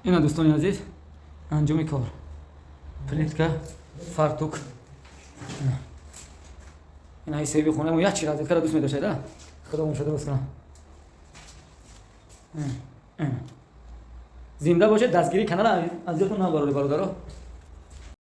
Ина, дӯстони азиз, анҷоми кор: плитка, фартук. Ина ҳисоби хонамо, як чи розеткара дӯст медошед, а худо шуда дуруст кунам. Зинда бошед, дастгирии канала аз ёдтон набарори, бародаро.